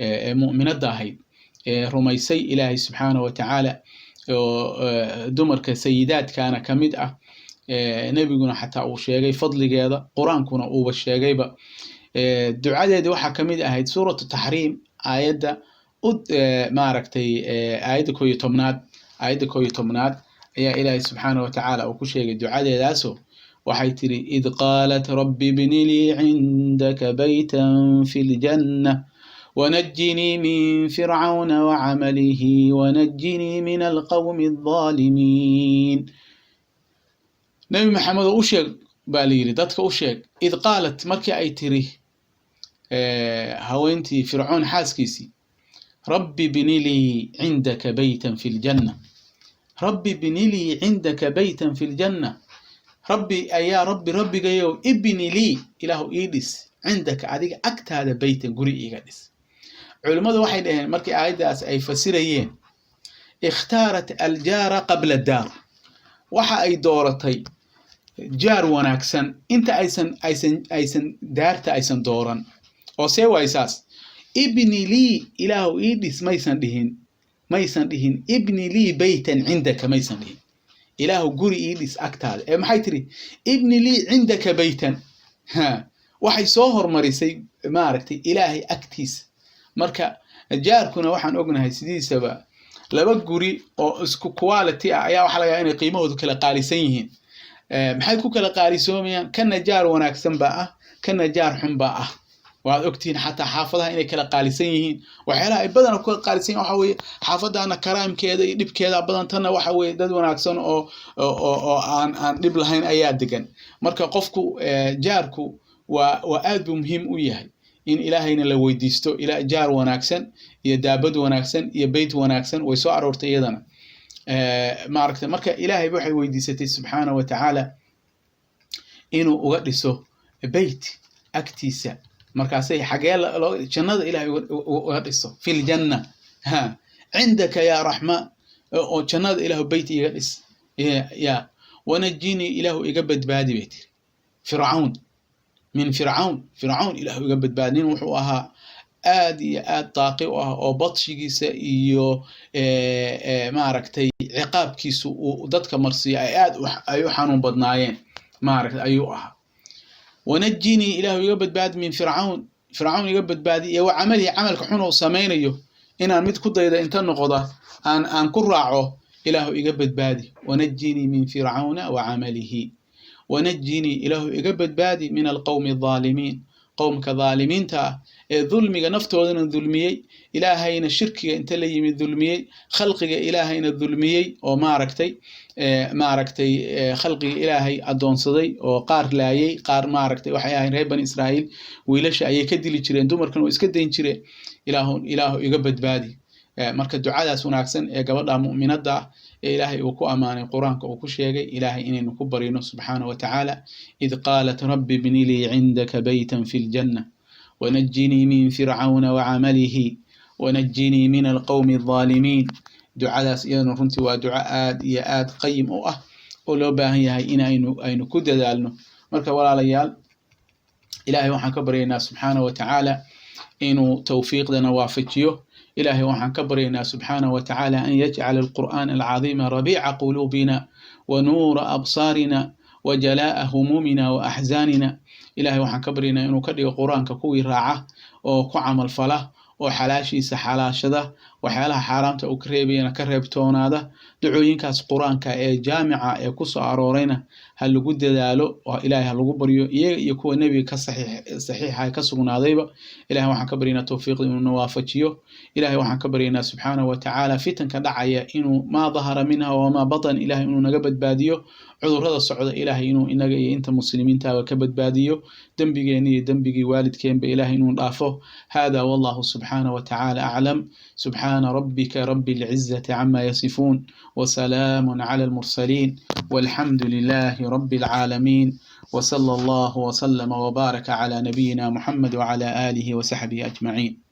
ee mu'minadda ahayd, ee rumaysay Ilaahay subxaana wa tacaala, oo dumarka sayidaadkana ka mid ah, nebiguna xataa uu sheegay fadligeeda, Qur-aankuna uuba sheegayba. Ducadeedi waxaa ka mid ahayd Suuratu Taxriim, aayadda u maaragtay, aayadda 11aad. Aayadda 11aad ayaa Ilaahay subxaana wa tacaala uu ku sheegay ducadeedaasoo waxay tiri: id qaalat rabbi bni lii cindaka baytan fi ljanna wanajinii min fircawna wacamalihi wanajinii min alqawmi aldaalimiin. Nebi Maxamed oo u sheeg baa la yidhi, dadka u sheeg, id qaalat, markii ay tiri haweentii Fircoon xaaskiisii: rabbi bni lii cindaka baytan fi ljanna, rabbi bni lii cindaka baytan fi ljanna. Rabbi ayaa rabbi, rabbigayow, ibni lii, Ilaahu ii dhis, cindaka, adiga agtaada, baytan, guri iiga dhis. Culimmadu waxay dhaheen markii aayaddaas ay fasirayeen: ikhtaarat aljaara qabla daar. Waxa ay dooratay jaar wanaagsan inta aysan daarta aysan dooran. Oo see waay saas? Ibni lii, Ilaahu ii dhis, maysan dhihin ibni lii baytan cindaka, maysan dhihin Ilaahu guri ii dhis agtaada, ee maxay tiri? Ibni lii cindaka baytan. Ha, waxay soo hormarisay, maaragtay, Ilaahay agtiisa. Marka jaarkuna waxaan ognahay sidiisaba laba guri oo isku quality ah ayaa waxaa laga yaabaa inay qiimahoodu kala qaalisan yihiin. Maxay ku kala qaalisoomayaan? Kana jaar wanaagsan baa ah, kana jaar xun baa ah. Waad ogtihiin xataa xaafadaha inay kala qaalisan yihiin. Waxyaalaha ay badana ku kala qaalisan yihin waxa weeye xaafadana karaamkeeda iyo dhibkeeda badan, tanna waxa weeye dad wanaagsan oo aan dhib lahayn ayaa degan. Marka qofku jaarku waa aad buu muhiim u yahay in Ilaahayna la weydiisto ila jaar wanaagsan iyo daabad wanaagsan iyo beyt wanaagsan. Way soo aroortay iyadana, maaragtay. Marka Ilaahay waxay weydiisatay subxaana wa tacaala inuu uga dhiso beyt agtiisa. Markaasay xagee jannada Ilahay uga dhiso, fi ljanna, ha, cindaka yaa raxmaan, oo jannada Ilaahu beyt iga dhis. Ya wanajinii, Ilaahu iga badbaadi bay tiri, Fircawn, min Fircawn, Fircawn Ilaahu iga badbaadi. Nin wuxuu ahaa aad iyo aad daaqi u ah oo badshigiisa iyo, maaragtay, ciqaabkiisu uu dadka marsiiyo ay aad ay u xanuun badnaayeen, maaragtay, ayuu ahaa. Wanajinii, Ilaahu iga badbaadi, min Fircawn, Fircawn iga badbaadi, iyo wa camalihi, camalka xun uu samaynayo inaan mid ku dayda inta noqda aan ku raaco, Ilaahu iga badbaadi. Wanajinii min fircawna wa camalihi, wanajinii, Ilaahu iga badbaadi, min alqowmi aldaalimiin, qowmka dhaalimiinta ah ee dulmiga naftoodana dulmiyey, Ilaahayna shirkiga inta la yimid dulmiyey, khalqiga Ilaahayna dulmiyey, oo maaragtay khalqiga Ilaahay addoonsaday oo qaar laayay, qaar, maaragtay, waxay ahayn reer Bani Israa'iil, wiilasha ayay ka dili jireen, dumarkana waa iska dayn jireen. Ilaahu iga badbaadi. Marka ducadaas wanaagsan ee gabadha mu'minadda ah ee Ilaahay uu ku ammaanay, Qur-aanka uu ku sheegay, Ilaahay inaynu ku barino subxaana wa tacaala: id qaalat rabbi bni lii cindaka baytan fi ljanna wanajinii min fircawna wacamalihi wanajinii min alqowmi aldaalimiin. Ducadaas iyadana runtii waa duco aad iyo aad qayim u ah oo loo baahan yahay in aynu ku dadaalno. Marka walaalayaal, Ilaahay waxaan ka baryaynaa subxaana wa tacaala inuu tawfiiqdana waafajiyo. Ilaahay waxaan ka baryaynaa subxaana wa tacaala an yajcala alqur'aan alcadiima rabiica quluubina wa nuura absaarina. Wa jalaa'a humuumina wa axzaanina. Ilahay waxaan ka baryaynaa inuu ka dhigo Qur-aanka kuwii raaca oo ku camal fala oo xalaashiisa xalaashada, waxyaalaha xaaraamta uu ka reebayana ka reebtoonaada. Ducooyinkaas Qur-aanka ee jaamica ee kusoo aroorayna ha lagu dadaalo oo Ilahay ha lagu baryo, iyaga iyo kuwa nebiga ka saxiixa ka sugnaadayba. Ilahay waxaan ka baryaynaa towfiiqda inuu na waafajiyo. Ilahay waxaan ka baryaynaa subxaanahu wa tacaala fitanka dhacaya inuu maa dahara minha wamaa batan Ilahay inuu naga badbaadiyo. Cudurrada socda Ilahay inuu inaga iyo inta muslimiintaaba ka badbaadiyo. Dembigeena iyo dembigii waalidkeenba Ilahay inuu dhaafo. Hada wallahu subxaanahu wa tacaala aclam. Subxaana rabbika rabbi alcizati cama yasifuun, wasalaamun cala almursaliin, walxamdu lilahi rabbi alcaalamiin, وصلى الله وسلم وبارك على نبينا محمد وعلى آله وصحبه أجمعين.